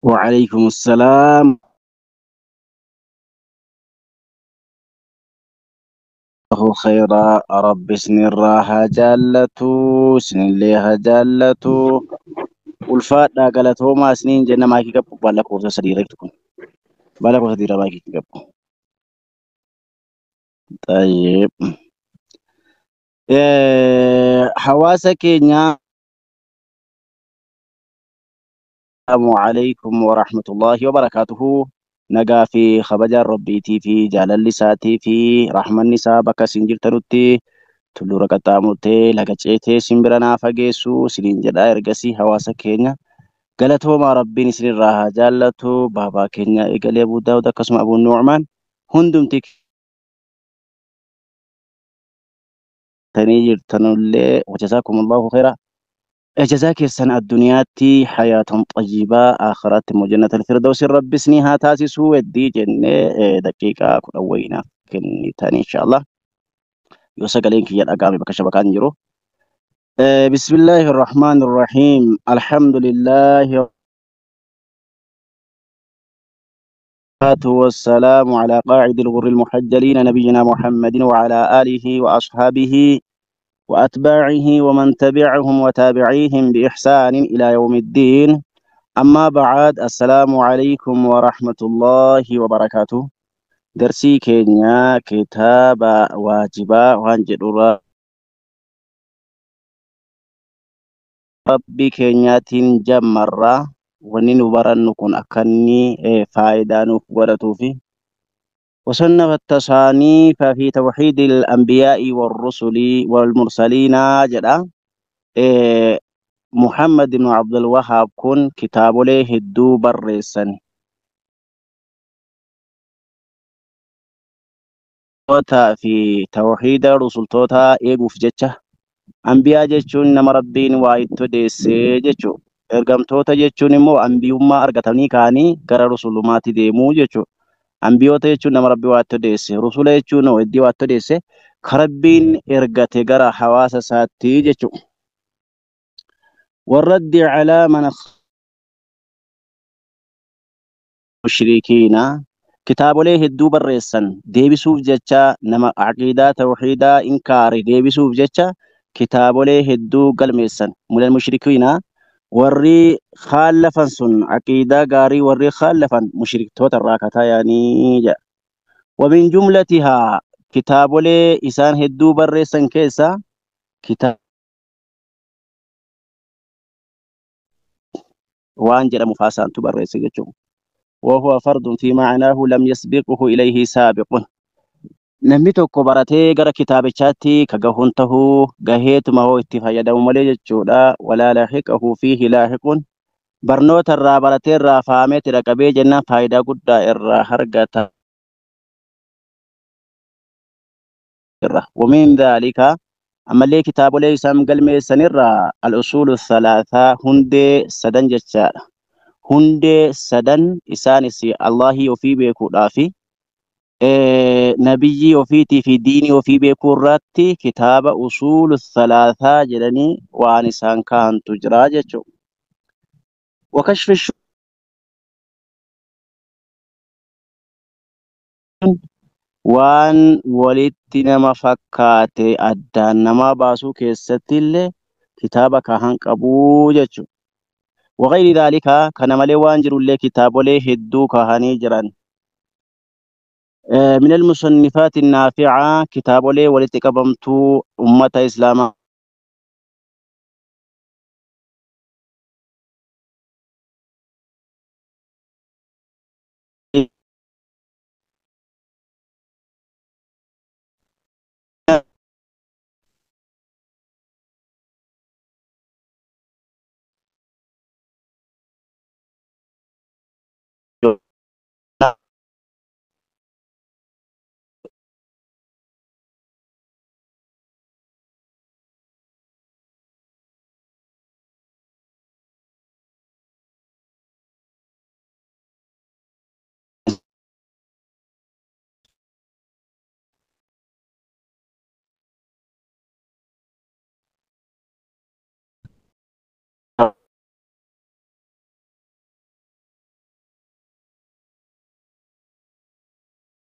وعليكم السلام. الله خيرا رب سن الراحة جالتو سن الليها جالتو ulfaadhaa galatoomaa isiniin jenna maayikii qabu baala koofsa sadii irratti kun baala koofsa sadii irra maayikii qabu. Tayyib. Hawaasa keenya Assalamu alaikum wa rahmatullahi wa barakaatuhu. Nagaa fi kabajaan Rabbiitii fi jaalalli isaatii fi rahmanni isaa bakka isin jirtanutti tulluura qaxxaamurtee laga ceetee simbira naa fageessu isiniin jedha. Ergasii hawaasa keenya galatoomaa Rabbiin isinirraa haa jaallatu. Baabaa keenya eegalee Abuu Daawud akkasuma Abuu Nu'maan hundumti tanii jirtanullee wajazaakumullahu khayra. Jazaa keessan addunyaatti hayaatan xayyibaa aakhiraatti immoo jannatal firdawsi rabbi isinii haa taasisuu weddii jennee daqiiqaa 10 wayinaaf kennitan inshaallah. Yoo sagaleen kiyya dhaga'ame bakka shabakaan jiru. Bismillaahi irrahmaan irrahiim. Alhamdulillaahi والسلام على قاعد الغر المحجلين نبينا محمد وعلى آله وأصحابه وأتباعه ومن تبعهم وتابعيهم بإحسان إلى يوم الدين. أما بعد، السلام عليكم ورحمة الله وبركاته. درسي كينيا كتاب واجبا وانجدورا ربي كينياتين جمرة ونين برنكون أكني فايدة نفقرته فيه. وصنف التصانيف في توحيد الأنبياء والرسل والمرسلين جدا. محمد بن عبد الوهاب كن كتاب له هدو برسن في توحيد الرسل توتا إيقوف جتشه أنبياء جتشون نما ربين وايتو ديس جتشو إرقام توتا جتشون مو أنبيوما أرقتني كاني قرى رسولماتي ديمو جتشو Ambiyoota jechuun nama rabbi waatti odeesse, rusula jechuun heddii waatti odeesse, karabbiin ergate gara hawaasa isaatti jechuudha. Warraddi calaa mana mushrikiina kitaabolee hedduu barreessan deebisuuf jecha nama aqiidaa tawxiidaa inkaare deebisuuf jecha kitaabolee hedduu galmeessan. Mulal mushrikiina warri khaalafan sun aqiidaa gaarii warri khaalafan mushriktoota irraa kataayanii jedha. ومن جملتها kitaabolee isaan hedduu barreessan keessa kitaaba waan jedhamu faasaantu barreesse jechuudha. وهو فرد في معناه لم يسبقه إليه سابق. Namni tokko baratee gara kitaabichaatti ka gahuun tahuu gaheetuma hoo itti fayyadamu malee jechuudha. Walaa laahiqahu fiihi laahiqun. Barnoota irraa baratee irraa faameeti dhaqabee jennaan faayidaa guddaa irraa argata. ومن ذلك ammallee kitaabolee isaan galmeessanirraa al-usuulu thalaataa hundee sadan jechaadha. Hundee sadan isaanis Allahii ofii beekuudhaafi nabiyyii ofiitii fi diinii ofii beekuu irratti kitaaba usuulu thalaataa jedhanii waan isaan kaa'antu jira jechuudha. Wakashfi waan walitti nama fakkaate addaan nama baasuu keessatti illee kitaaba kahan qabuu jechuudha. وغير ذلك kana malee waan jirullee kitaabolee hedduu kahanii jiran. من المصنفات النافعة kitaabolee walitti qabamtuu ummata islaamaa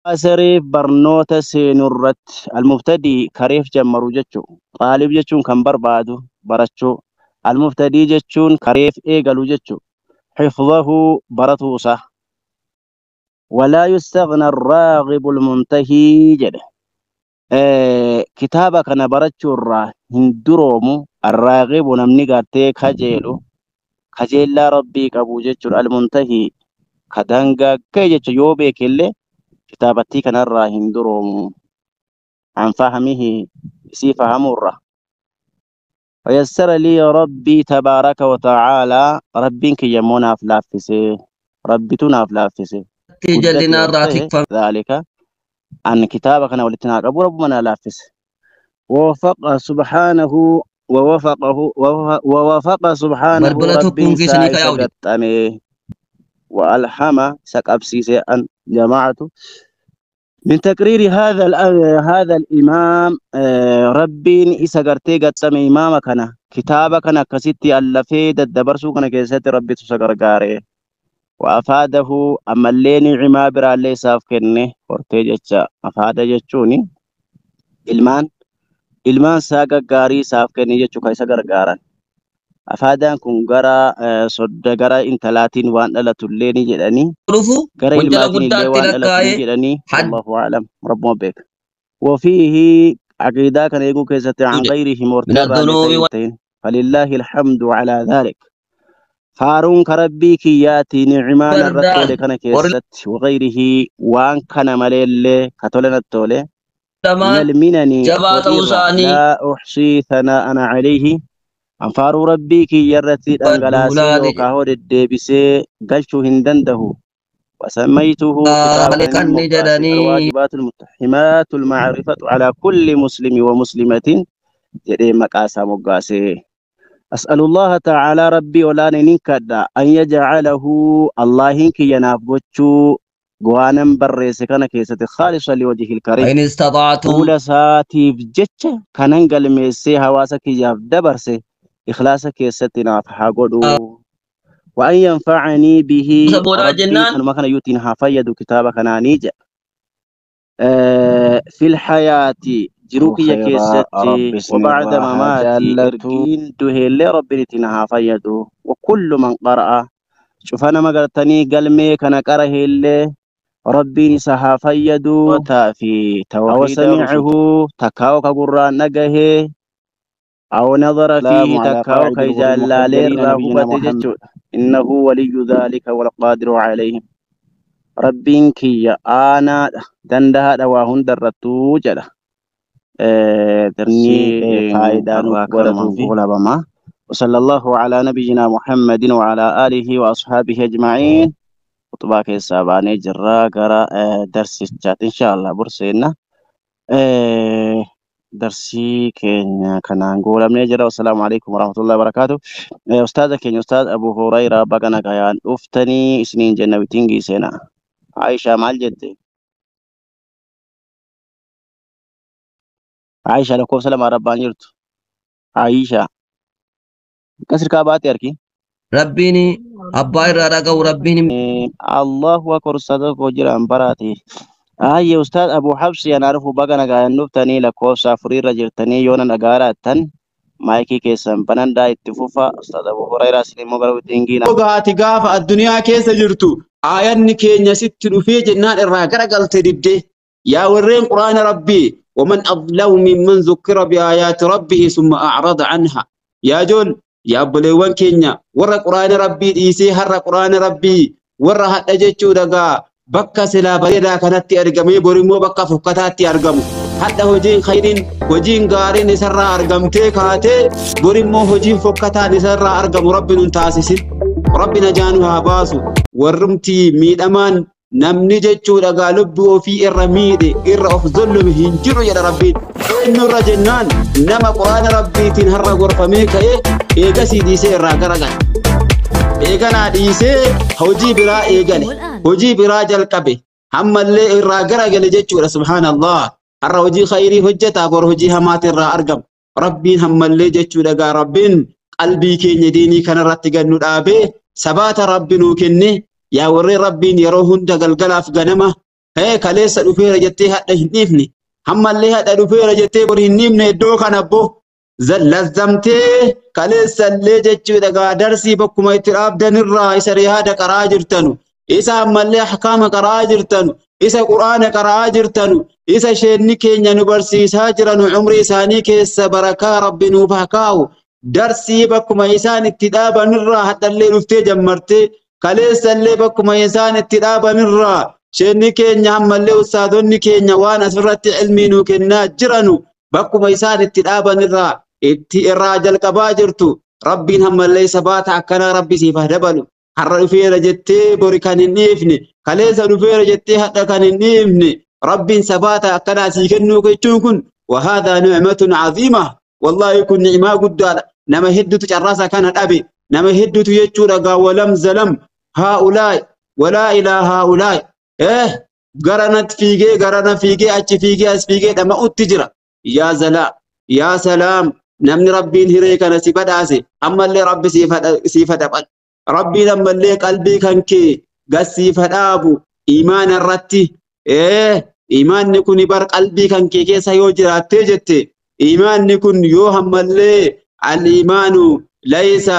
Asariif barnoota seenurratti almuftadii kareef jammaru jechuu xaalib jechuun kan barbaadu barachuu almuftadii jechuun kareef eegalu jechuu xifdahu baratuusa walaa yustaghna arraagibu almuntahii jedhe kitaaba kana barachuurraa hin duroomu arraagibu namni gartee kajeelu kajeellaa rabbii qabu jechuudha almuntahii ka dangaggee jechu yoo beekellee kitaabattii kanarraa hin duroomu an fahamihi isii fahamurra fayassara lii rabbii tabaaraka wa tacaalaa rabbiin kiyya immoo naaf laaffise rabbitu naaf laaffise guddate jallinaa ol irraa ta'e tikfame dhaalika an kitaaba kana walitti naa qabu rabbuma naa laaffise ووفق سبحانه ووفقه ووفق سبحانه balbala رب tokkoon keessanii سائس kayaa'u jedhe. قطمه وألحم سقبسيس أن جماعة من تقرير هذا الإمام ربين إسا قرتي قطم إمام كان كتابة كان كستي ألفي ددبرسو كان كيستي ربي تسقرقاري وأفاده أما اللي نعما برا اللي ساف كنه ورتي جتشا أفاد جتشوني ilmaan ilmaan isaa gaggaarii isaaf kenne jechuu kan isa gargaaran. Afaadaan kun gara sodda gara intalaatiin waan dhalatullee ni jedhanii dhufu gara wanjala ilmaatiin illee guddaatti waan dhalatu ni lakkaa'ee jedhanii hadduu wallahu a'lam rabbuma beeka. وفيه عقيدة كان يقول كيست عن jedhe. غيره من مرتبة الذنوب لتين فلله الحمد على ذلك فارون كربي كياتي نعمان الرتول والبردان كان warri كيست وغيره وان كان مليل كتولنا التولي من lamaan المنن jabaa ta'uu هجيرة isaanii لا أحصي ثناء عليه أنفار ربي كي يرتي أنغلاسي duulaati jedhe. يوكاهو الديبسي قلشو هندنده وسميته كتاب Malee kan ni المقاسي jedhanii الواجبات المتحمات المعرفة على كل مسلم ومسلمة جدي مقاسا مقاسي أسأل الله تعالى ربي ولا ننكد أن يجعله الله إنك يناف قوتشو قوانا بريس كان كيسة خالصا لوجهه الكريم فإن استطعتم fuula isaatiif jecha kanan galmeessee hawaasa kiyyaaf dabarse ikhlaasa keessatti naaf haa godhu. Waan yanfacanii bihi isa boodaa rabbiin jennaan kanuma kana yuutiin haa fayyadu kitaaba kanaanii jedha. Fil hayaati jiruu kiyya khayraa keessatti rabbi wabacda isinirraa haa mamaatii jaallatu. ergiin duheellee rabbiin ittiin haa fayyadu. Wakullu man qara'a cufa nama gartanii galmee kana qaraheellee rabbiin isa haa fayyadu. Fi أو tawxiida سمعه تكاو كقران نجهه أو نظر السلام فيه على تكاو قاعد الغر كيجالالين المحجلين نبينا راهبة محمد جتشو إنه ولي ذلك والقادر عليه ربين كي أنا دندها دواهن درتو جدا si درني faayidaa nuuf الراكرمان godhatuufi غلبما وصلى الله على نبينا محمد وعلى آله وأصحابه أجمعين خطبة كيساباني جرا قرا درس إن شاء الله برسينا darsii keenya kanaan goolamnee jira. Wassalaamu alaikum warahmatullahi wabarakaatu. Ustaaza keenya Ustaaz Abu Hurayra baga nagayaan dhuftanii isiniin jenna bitingii seenaa. Aishaa maal jette? Aishaa lakkoofsa lama rabbaan jirtu. Aishaa akka sirkaa baate arki. Rabbiin abbaa irraa dhaga'u rabbiin Allahu akbar ustaaza koo jiraan baraate. Aayye Ustaaz Abu Habsi anaa dhufu baga nagayaan dhuftanii lakkoofsa afuriirra jirtanii yoona nagaa laattan maayikii keessan banandaa itti fufa. Ustaaz Abu Hurayraa isin immoo gara bitingii Dhugaati gaafa addunyaa keessa jirtu aayanni keenya sitti dhufee jennaan irraa garagalte dibdee yaa warreen quraana rabbii waman adlamu mimman zukkira biaayaati rabbihi summa a'rada anha yaa jool yaa obboleewwan keenya warra quraana rabbii dhiisee har'a quraana rabbii warra hadha jechuu dhagaa bakka silaa bareedaa kanatti argamee borimmoo bakka fokkataatti argamu hadha hojiin khayriin hojiin gaariin isarraa argamtee kaatee borimmoo hojiin fokkataan isarraa argamu rabbi nun taasisin rabbi najaa nu haa baasu warrumti miidhamaan namni jechuudha gaa lubbuu ofii irra miidhe irra of zullume hin jiru jedha rabbiin eenyurra jennaan nama quraana rabbiitiin har'a gorfamee ka'ee eegasii dhiisee irraa garagale eeganaa dhiisee hojii biraa eegale hojii biraa jalqabe hammallee irraa garagale jechuudha subhaanallah har'a hojii khayrii hojjetaa bor hojii hamaati irraa argama rabbiin hammallee jechuudha gaa rabbiin qalbii keenya diinii kanarratti gannu dhaabee sabaata rabbi nuu kenne yaa warreen rabbiin yeroo hunda galgalaaf ganama Kaleessa dhufeera jettee hadha hin dhiifne. Ammallee hadha dhufeera jettee bori hin dhiifne iddoo kana abbo. Lazzamtee kaleessallee jechuudha gaa darsii bakkuma itti dhaabdanirraa isa riyaada qaraa jirtanu. Isa ammallee ahkaama qaraa jirtanu. Isa quraana qaraa jirtanu. Isa sheenni keenya nu barsiisaa jiranu umrii isaanii keessa barakaa rabbi nuuf haa kaa'u. Darsii bakkuma isaan itti dhaabanirraa hadhallee dhuftee jammartee kaleessallee bakkuma isaan itti dhaabanirraa sheenni keenya ammallee ustaadonni keenya waan asirratti ilmii nuu kennaa jiranu bakkuma isaan itti dhaabanirraa itti irraa jalqabaa jirtu. Rabbiin ammallee sabaata akkanaa rabbi siif haa dabalu. Har'a dhufeera jettee bori kan hin dhiifne, kaleessa dhufeera jettee hadha kan hin dhiifne, rabbiin sabaata akkanaa sii kennuu jechuun kun wahaadaa ni'matun caziima. Wallaahi kun ni'imaa guddaadha. Nama hedduutu carraasa kana dhabe, nama hedduutu jechuudha gaa walam zalam haa'ulaa'i walaa ilaa haa'ulaa'i. Garanatti fiigee garana fiigee achi fiigee as fiigee dhama'utti jira. Yaa zalaa yaa salaam, namni rabbiin hiree kana si badhaase ammallee rabbi siif dabal. Rabbiin ammallee qalbii kan kee gad siif dhaabu imaana irratti. Imaanni kun bar qalbii kan kee keessa yoo jiraattee jette, imaanni kun yoo ammallee al-imaanu laysa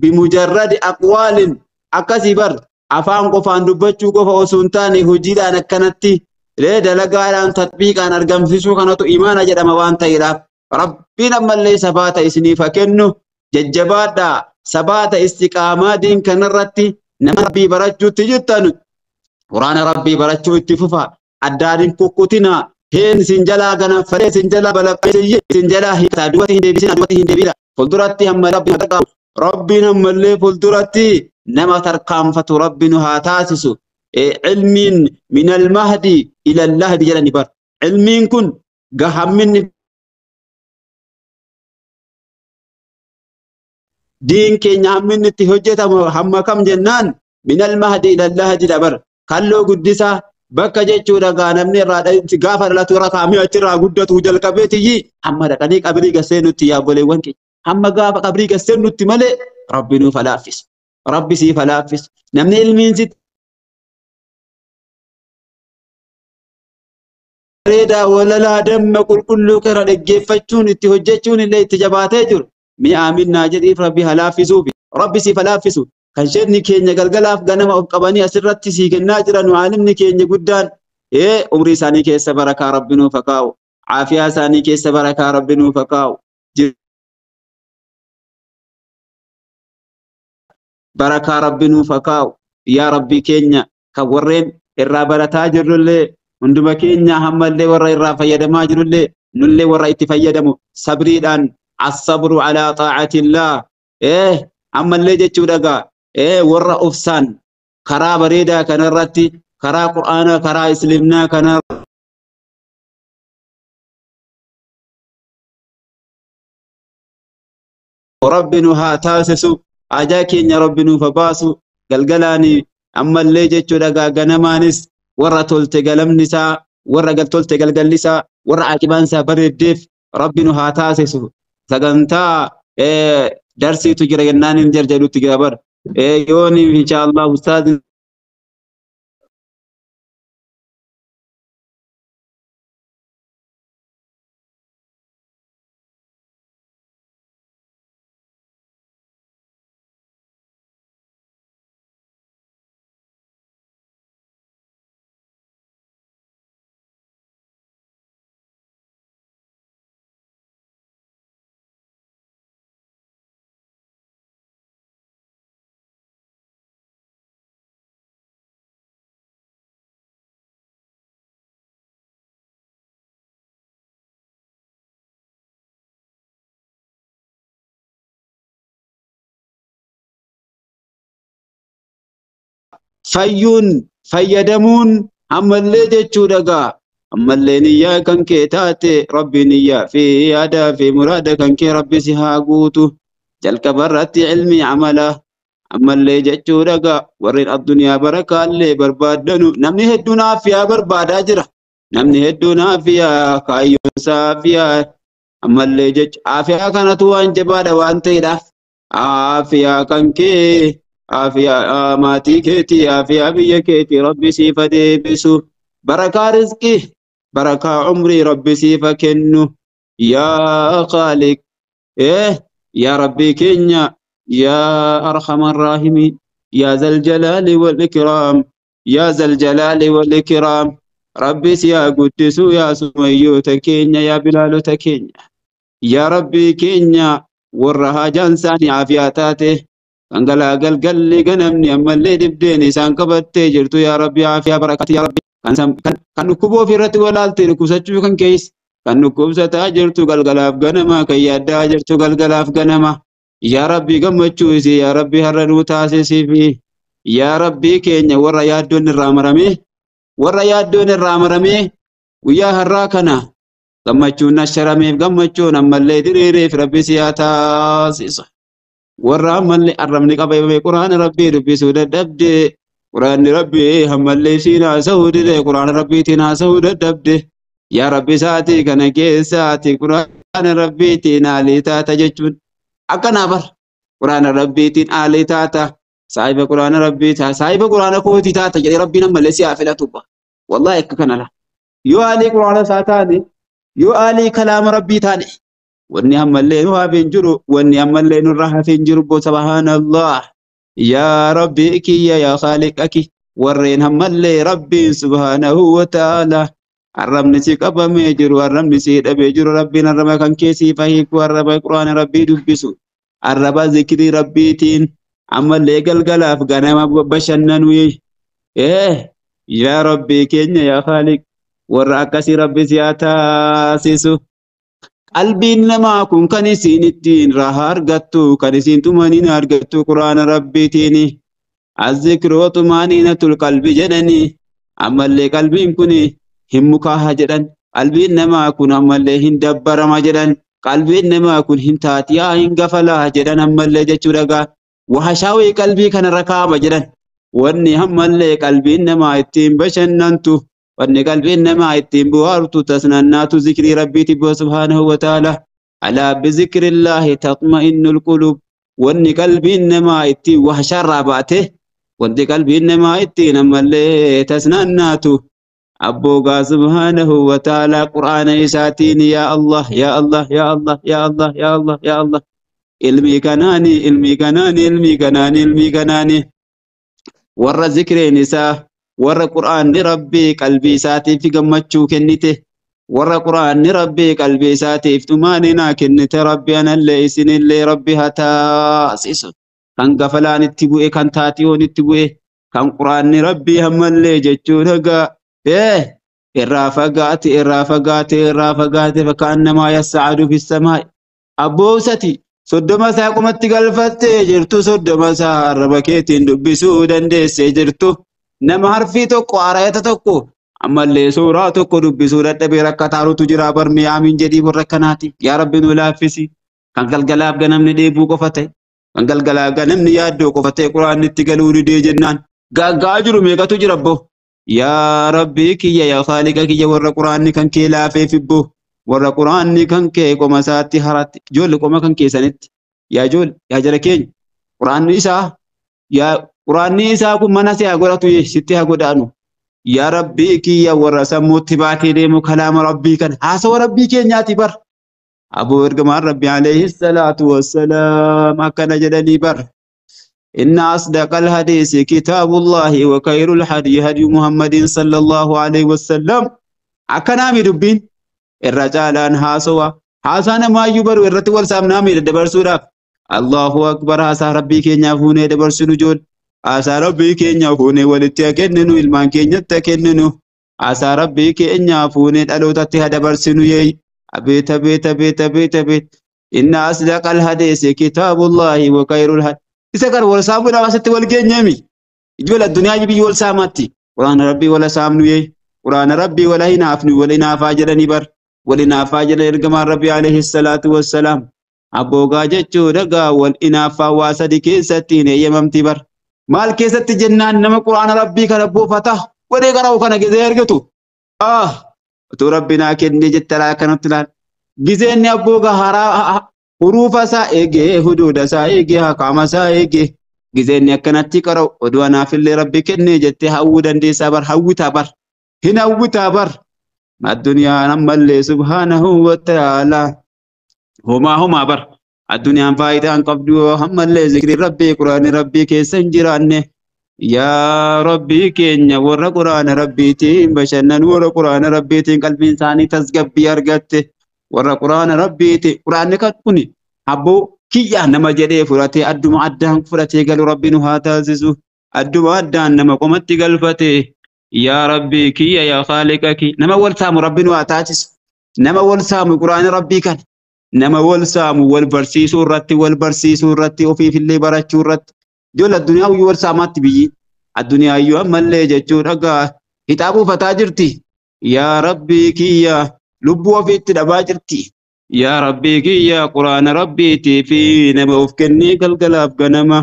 bimujarradi aqwaalin akkasii bar afaan qofaan dubbachuu qofa osoo hin taane hojiidhaan akkanatti dalagaadhaan tatbiiqaan argamsiisuu kanatu imaana jedhama waan ta'eedhaaf. Rabbiin ammallee sabaata isiniif haa kennu. Jajjabaadhaa sabaata istiqaamaa diin kanarratti nama rabbii barachuutti jirtan quraana rabbii barachuu itti fufa. Addaan hin kukkutinaa. Heen isin jalaa ganaffalee isin jalaa balaqqee isin jalaa hiikaa duubatti hin deebisina, duubatti hin deebina. Fuulduratti hamma rabbiin gargaaru. Rabbiin ammallee fuulduratti nama tarkaanfatu rabbi nu haa taasisu. Ilmiin minal mahdi ilal lahdi jedhani bar. Ilmiin kun gahamminni diin keenya hamminni itti hojjetamu hamma kam jennaan minal mahdi ilal lahdi dabar. Kalloo guddisaa bakka jechuudha gaa namni irraa gaafa dhalatu irra kaa'amee achirraa guddatu jalqabeetiyyi hamma dhaqanii qabrii gassee nutti yaabboleewwan keenya. Hamma gaafa qabrii gassee nutti malee rabbi nuuf laaffisu. Rabbi siif laaffisu. Namni ilmiin sitti bareedaa walalaa damma qulqulluu kana dhaggeeffachuun itti hojjechuun illee itti jabaatee jiru. Mi'a aminaa jedhiif rabbi haa laaffisuufi. Rabbi siif laaffisu. Kan sheekni keenya galgalaaf ganama of qabanii asirratti sii kennaa jiran aalimni keenya guddaan umrii isaanii keessa barakaa rabbi nuuf haa kaa'u. Caafiyaa isaanii keessa barakaa rabbi nuuf haa kaa'u. Barakaa rabbi nuuf haa kaa'u. Yaa rabbi keenya kan warreen irraa barataa jirrullee hunduma keenya ammallee warra irraa fayyadamaa jirullee nullee warra itti fayyadamu sabriidhaan as-sabru alaa xaa'atillah. Ammallee jechuudha gaa warra obsaan karaa bareedaa kanarratti karaa qur'aanaa karaa islimnaa kana rabbi nu haa taasisu. Ajaa keenya rabbi nuuf haa baasu. Galgalaani ammallee jechuudha gaa ganamaanis warra tolte galamni isaa warra tolte galgalli isaa warra aaqibaan isaa bareeddeef rabbi nu haa taasisu. Sagantaa darsiitu jira jennaan hin jarjarutti jira bar. Yooni inshaallah ustaaz fayyuun fayyadamuun ammallee jechuudha gaa. Ammallee niyyaa kan kee taate rabbi niyyaa fi yaadaa fi muraada kan kee rabbi si haa guutu. Jalqaba irratti ilmi amala ammallee jechuudha gaa. Warreen addunyaa barakaallee barbaaddanu namni hedduun aafiyaa barbaadaa jira. Namni hedduun aafiyaa kaayyoonsaa aafiyaa ammallee jecha aafiyaa kanatu waan jabaadha waan ta'eedhaaf aafiyaa kan kee Aafiyaa maatii keetii, aafiyaa biyya keetii Rabbi siifa deebisu. Barakaa rizqii, barakaa umrii Rabbi siifa kennu. Yaa Khaaliq, yaa Rabbii keenya, yaa Arhamar Raahimiin, yaa Zal Jalaali wal Ikraam, yaa Zal Jalaali wal Ikraam. Rabbi si haa guddisu yaa sumayyoota keenya, yaa bilaalota keenya. Yaa Rabbii keenya warra haajaan isaanii aafiyaa taate dhangala'aa galgalli ganamni ammallee dhibdeen isaan qabattee jirtu yaa Rabbi aafiyaa barakaati yaa Rabbi. Kan dhukkuboo ofirratti walaalte dhukkubsachuu kan keessa kan dhukkubsataa jirtu galgalaaf ganama kan yaaddaa jirtu galgalaaf ganama. Yaa Rabbi gammachuu isii yaa Rabbi har'a nuu taasisiifi. Yaa Rabbii keenya warra yaaddoon irraa maramee warra yaaddoon irraa maramee guyyaa har'aa kana gammachuun asharameef gammachuun ammallee diriireef Rabbi si haa taasisu. Warra ammallee arrabni qabame quraana Rabbii dubbisuu dadhabde quraanni Rabbii ammallee siin haasa'uu dide quraana Rabbiitiin haasa'uu dadhabde. Yaa Rabbi sa'aatii kana keessaati quraana Rabbiitiin haalii taata jechuun akkanaa bar quraana Rabbiitiin haalii taata. Saahiba quraana Rabbii taata saahiba quraana kootii taata jedhee Rabbiin ammallee si haa filatu. Wallaahi akka kana la. Yoo haalii quraana isaa taane yoo haalii kalaama Rabbii taane wanni ammallee nu hafee hin jiru wanni ammallee nurra hafee hin jiru subhaanallah. Yaa Rabbii kiyya yaa Khaaliqaki warreen ammallee Rabbiin subhaanahu wa ta'ala arrabni si qabamee jiru arrabni si dhabee jiru Rabbiin arraba kan keessii fahiiku arraba quraana Rabbii dubbisu arraba zikrii Rabbiitiin ammallee galgalaaf ganama bashannanu. Yaa Rabbii keenya yaa Khaaliq warra akkasii Rabbi si haa taasisu. Qalbiin namaa kun kan isiin ittiin rahaa argattu kan isiin tumaniin argattu quraana Rabbiitiin. Azzikru xumaaniinatul qalbi jedhanii ammallee qalbiin kun hin mukaaha jedhan. Qalbiin namaa kun ammallee hin dabbarama jedhan. Qalbiin namaa kun hin taatiyaa hin gafalaa jedhan ammallee jechuudha gaa. Wahashaawii qalbii kanarra kaa'ama jedhan. Wanni ammallee qalbiin namaa ittiin bashannantu wanni qalbiin namaa ittiin bohaartu tasnannaatu zikrii Rabbiiti bu'a subhaanahu wa ta'ala. Alaa bizikrillahi tatma'innul quluub. Wanni qalbiin namaa ittiin wahashaarraa baate wanti qalbiin namaa ittiin ammallee tasnannaatu abboogaa subhaanahu wa ta'ala quraana isaatiin yaa Allah yaa Allah yaa Allah yaa Allah yaa Allah yaa Allah. Ilmii kanaani ilmii kanaani ilmii kanaani ilmii kanaani warra zikriin isaa warra quraanni Rabbii qalbii isaatiif gammachuu kennite warra quraanni Rabbii qalbii isaatiif tumaaninaa kennite Rabbi anallee isinillee Rabbi haa taasisu. Kan gafalaan itti bu'e kan taatiyoon itti bu'e kan quraanni Rabbii ammallee jechuun egaa irraa fagaate irraa fagaate irraa fagaate fakkaan namaa yassa'adu fi samaa'i. Abboosati 30 isaa qomatti galfattee jirtu 30 isaa arraba keetiin dubbisuu dandeessee jirtu. Nama harfii tokko arayata tokko ammallee suuraa tokko dubbisuu dadhabee rakkataarutu jira barmi amiin jedhii warra akkanaati. Yaa Rabbi nu laaffisi. Kan galgalaaf ganamni dheebuu qofa ta'e kan galgalaaf ganamni yaaddoo qofa ta'e quraanni itti galuu didee jennaan gaaggaa jiru meeqatu jira abbo. Yaa Rabbii kiyya yaa Khaaliqa kiyya warra quraanni kan kee laafeef ibbo warra quraanni kan kee qoma isaatti haratti ijoollee qoma kan keessanitti yaa ijoollee yaa jara keenya quraanni isaa yaa quraanni isaa kun mana si haa godhatu sitti haa godhaanu. Yaa Rabbii kiyya warra sammuutti baatee deemu kalaama Rabbii kana haasawa Rabbii keenyaati bar. Aboo ergamaan Rabbi alayhi salaatu wassalaam akkana jedhanii bar. Inna asdaqal hadiisi kitaabullahi wa khayrul hadii hadii Muhammadin sallallahu alayhi wassalam. Akkanaami dubbiin irra caalaan haasawa haasaa namaayyuu baru irratti wal saamnaami daddabarsuudhaaf. Allahu akbar haasaa Rabbii keenyaa fuunee dabarsinu ijoollee. Haasaa Rabbii keenya fuunee walitti haa kenninu ilmaan keenyatti haa kenninu. Haasaa Rabbii keenya fuunee dhalootatti haa dabarsinu yeey. Abeet abeet abeet abeet abeet. Inna asdaqal hadiisi kitaabullahi wa khayrul hadi. Isa kan wal saamuudhaaf asitti wal geenyeemi. Ijoollee addunyaa biyyi wal saamatti. Quraana Rabbii wala saamnu yeey. Quraana Rabbii wala hinaafnu wal hinaafaa jedhanii bar. Wal hinaafaa jedhan ergamaan Rabbii alayhi salaatu wassalaam. Abboogaa jechuudha gaa wal hinaafaa waa sadi keessatti hin eeyyamamti bar. Maal keessatti jennaan nama quraana Rabbii kana buufata godhee qara'u kana gizee argatu. Utuu Rabbi naa kennee jette laa akkanatti laal. Gizeenni abboogaa haraa huruufa isaa eegee huduuda isaa eegee hakaama isaa eegee Gizeenni akkanatti qara'u oduu anaafillee rabbi kennee jettee hawwuu dandeessaa bar hawwitaa bar hin hawwitaa bar addunyaan ammallee subhaanahu wa ta'ala homaa homaa bar addunyaan faayidaa hin qabdu ammallee zikri rabbii quraani rabbii keessa hin jiraanne yaa rabbii keenya warra quraana rabbiitiin bashannan warra quraana rabbiitiin qalbiin isaanii tasgabbii argatte warra quraana rabbiitiin quraanni kan kuni abboo kiyya nama jedhee fudhatee adduma addaan fudhatee galu rabbi nu haa taasisu adduma addaan nama qomatti galfate yaa rabbii kiyya yaa khaaliqa kiyya nama wal saamu rabbi nu haa taasisu nama wal saamu quraana rabbii kana nama wal saamu wal barsiisuu irratti wal barsiisuu irratti ofiifillee barachuu irratti ijoollee addunyaa iyyuu wal saamaatti biyyi addunyaa iyyuu ammallee jechuudha gaa hixaa buufataa jirti yaa rabbii kiyya lubbuu ofiitti dhabaa jirti. Yaa rabbii kiyya quraana rabbiitii fi nama of kennee galgalaaf ganama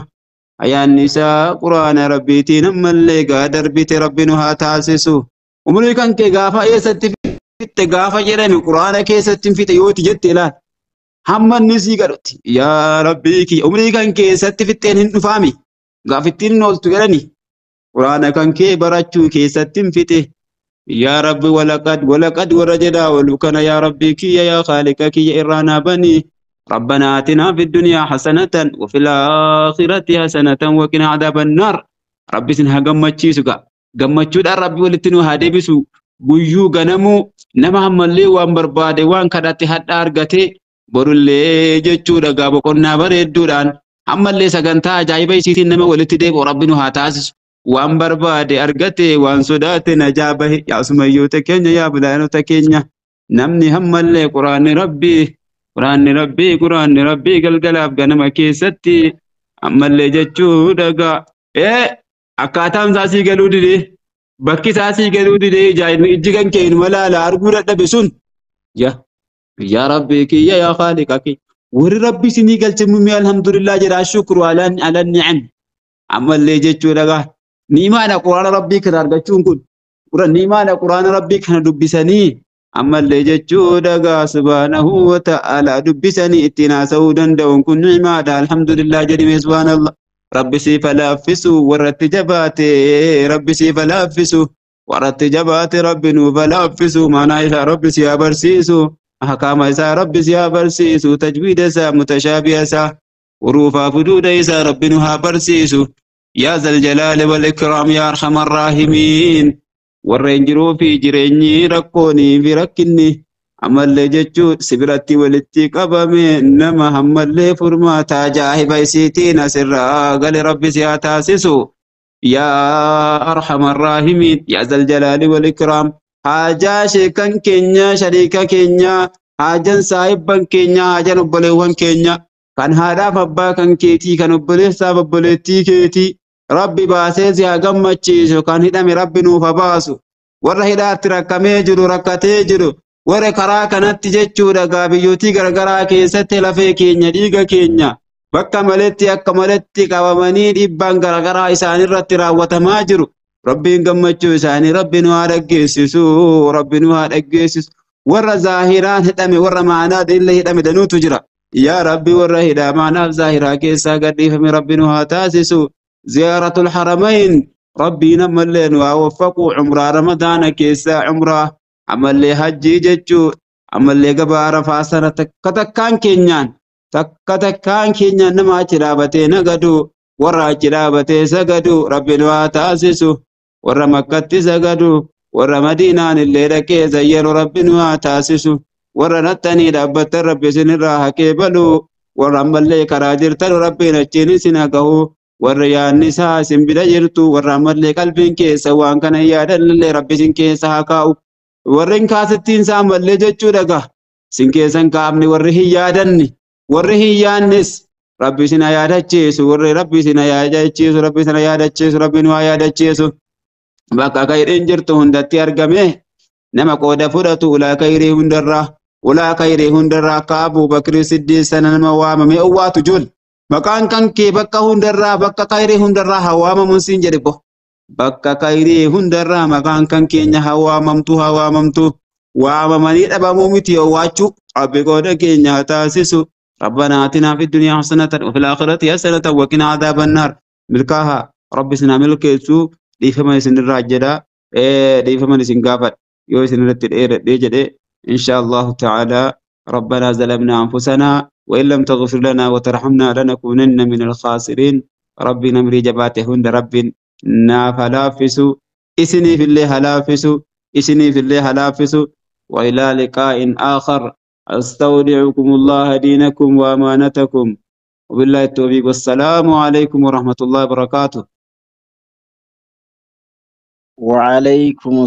ayaanni isaa quraana rabbiitiin ammallee gaa darbite rabbi nu haa taasisu umrii kan kee gaafa eessatti fitte gaafa jedhame quraana keessatti fixe yooti jette ilaal hamma inni sii gadhutti yaa rabbii kiyya umrii kan keessatti fixxeen hin dhufaami gaafittiin hin ooltu jedhani quraana kan kee barachuu keessatti hin fixe. Yaa rabbi walaqad walaqad warra jedhaa oolu kana yaa rabbii kiyya yaa khaaliqa kiyya irraa naa bani ربنا آتنا في الدنيا حسنة وفي الآخرة حسنة وقنا عذاب النار ربي سن ها gammachiisu gaa gammachuudhaan rabbi walitti nu haa deebisu guyyuu ganamuu nama ammallee waan barbaade waan kadhate hadha argate borullee jechuudha gaa boqonnaa bareedduudhaan ammallee sagantaa ajaa'iba isiitiin nama walitti deebi'u rabbi nu haa taasisu waan barbaade argate waan sodaate najaa bahe yaa sumayyoota keenya yaa bilaanota keenya namni ammallee quraanni rabbii quraanni rabbii quraanni rabbii galgalaaf ganama keessatti ammallee jechuudha gaa akkaataan isaa sii galuu didee bakki isaa sii galuu didee ijji kan kee inuma laala arguu dadhabe sun yaa rabbii kiyya yaa khaaliqa kiyya warri rabbi isinii galche mummee alhamdulillah jedhaa shukru ala ni'am ammallee jechuudha gaa niimaadha quraana rabbii kana argachuun kun niimaadha quraana rabbii kana dubbisanii ammallee jechuudha gaa subhaanahu wa ta'ala dubbisanii ittiin haasa'uu danda'uun kun niimaadha alhamdulillah jedhime subhaanallah rabbi siif laaffisu warratti jabaate rabbi siif laaffisu warratti jabaate rabbi nuuf laaffisu maanaa isaa rabbi si haa barsiisu ahkaama isaa rabbi si haa barsiisu tajwiida isaa mutashaabiha isaa huruufaa fuduuda isaa rabbi nu haa barsiisu yaa zal jalaali wal ikraam yaa arhamar raahimiin warreen jiruu fi jireenyi rakkoonii fi rakkinni ammallee jechuun sibiratti walitti qabame nama ammallee furmaata ajaa'iba isiitiin asirraa gale rabbi si haa taasisu yaa arhamar raahimiin yaa zal jalaali wal ikraam haajaa sheekan keenya shariika keenya haajan saahibban keenya haajan obboleewwan keenya kan haadhaaf abbaa kan keetii kan obboleessaaf obboleettii keetii rabbi baasee si haa gammachiisu kan hidhame rabbi nuuf haa baasu warra hidhaatti rakkamee jiru rakkatee jiru warra karaa kanatti jechuudha gaa biyyootii garagaraa keessatti lafee keenya dhiiga keenya bakka maletti akka maletti qabamanii dhiibbaan garagaraa isaanirratti raawwatamaa jiru rabbiin gammachuu isaanii rabbi nu haa dhaggeessisu rabbi nu haa dhaggeessisu warra zaahiraan hidhame warra maanaa illee hidhame danuutu jira yaa rabbi warra hidhaa maanaaf zaahiraa keessaa gadhiifame rabbi nu haa taasisu ziyaaratul haramayn rabbiin ammallee nu haa waffaqu umraa ramadaana keessaa umraa ammallee hajjii jechuu ammallee gabaa arafaa sana takka takkaan keenyaan takka takkaan keenyaan nama achi dhaabatee nagadu warra achi dhaabatee sagadu rabbi nu haa taasisu warra makkatti sagadu warra madiinaan illee dhaqee zayyaru rabbi nu haa taasisu warra nattanii dhaabbattan rabbi isinirraa haqee balu warra ammallee karaa jirtan rabbiin achiin isin haa gahu warra yaadni isaa isin bira jirtu warra ammallee qalbiin keessa waan kana hin yaadannillee rabbi isin keessa haa kaa'u warreen kaasittiin isaa ammallee jechuudha gaa isin keessa hin kaa'amne warri hin yaadanne warri hin yaadnes rabbi isin haa yaadachiisu warri rabbi isin haa yaadachiisu rabbi isin haa yaadachiisu rabbi nu haa yaadachiisu bakka khayriin jirtu hundatti argame nama qooda fudhatu ulaa khayrii hundarraa ulaa khayrii hundarraa akka Abuu Bakrii Siddiiq sana nama waamame owwaatu jul maqaan kan kee bakka hundarraa bakka khayrii hundarraa haa waamamuun siin jedhe bo bakka khayrii hundarraa maqaan kan keenya haa waamamtu haa waamamtu waamamanii dhabamuu miti owwaachuu rabbi qooda keenya haa taasisu ربنا آتنا في الدنيا حسنة وفي الآخرة حسنة وقنا عذاب النار. Milkaaha rabbi isin haa milkeessu dhiifama isinirraa jedha dhiifama isin gaafadha yoo isin irratti dheeradhee jedhe insha Allahu ta'ala. ربنا ظلمنا أنفسنا وإن لم تغفر لنا وترحمنا لنكونن من الخاسرين. ربي نمري جباته هند ربي نافلافس إسني في الله هلافس إسني في الله هلافس. وإلى لقاء آخر أستودعكم الله دينكم وأمانتكم وبالله التوفيق والسلام عليكم ورحمة الله وبركاته. وعليكم.